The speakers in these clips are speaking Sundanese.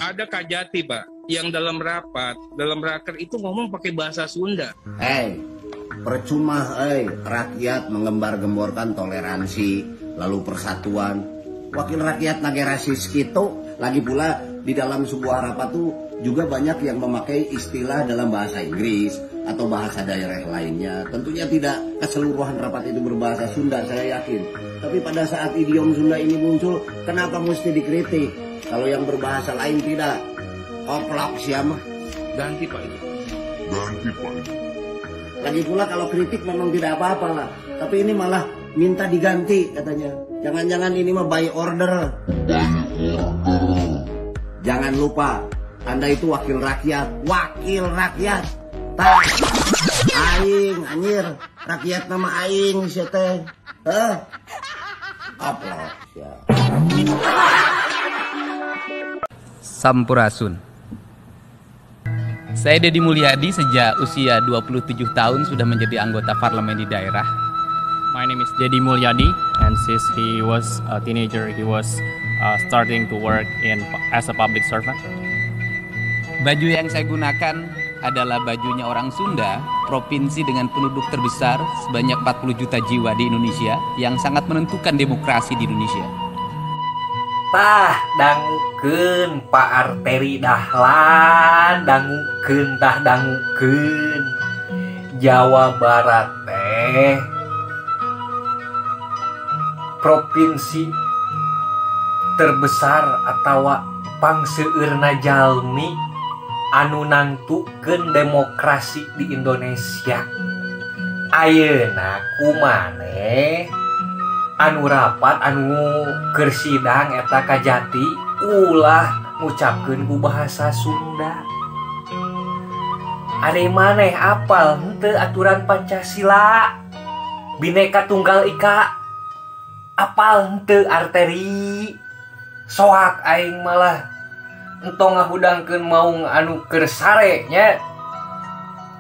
Ada Kajati, Pak, yang dalam rapat, dalam raker itu ngomong pakai bahasa Sunda. Hei, percuma rakyat menggembar-gemborkan toleransi, lalu persatuan. Wakil rakyat nage rasis gitu, lagi pula di dalam sebuah rapat tuh juga banyak yang memakai istilah dalam bahasa Inggris atau bahasa daerah lainnya. Tentunya tidak keseluruhan rapat itu berbahasa Sunda, saya yakin. Tapi pada saat idiom Sunda ini muncul, kenapa mesti dikritik? Kalau yang berbahasa lain tidak. Koplok siapa? Ganti Pak itu. Ganti Pak itu. Lagi pula kalau kritik memang tidak apa-apa lah. Tapi ini malah minta diganti katanya. Jangan-jangan ini mah by order. Jangan lupa, Anda itu wakil rakyat. Wakil rakyat. Tak. Aing, anjir. Rakyat nama aing sia teh. Heh. Koplok sia. Sampurasun. Saya Dedi Mulyadi, sejak usia 27 tahun sudah menjadi anggota parlemen di daerah. My name is Dedi Mulyadi, and since he was a teenager, he was starting to work as a public servant. Baju yang saya gunakan adalah bajunya orang Sunda, provinsi dengan penduduk terbesar sebanyak 40 juta jiwa di Indonesia, yang sangat menentukan demokrasi di Indonesia. Tah dangukeun Pak Arteri Dahlan, dangukeun tah dangukeun. Jawa Barat teh provinsi terbesar atawa pangseueurna jalmi anu nangtukeun demokrasi di Indonesia. Ayeuna kumaneh anu rapat anu keur sidang eta Kajati ulah ngucapkeun ku bahasa Sunda. Ari maneh apal henteu aturan Pancasila, Bhinneka Tunggal Ika, apal henteu Arteri. Soak aing malah entong ngahudangkeun maung anu keur sare nya.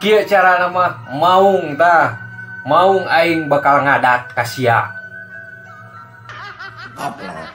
Kieu carana mah maung tah, maung aing bakal ngadat ka sia. Koplok.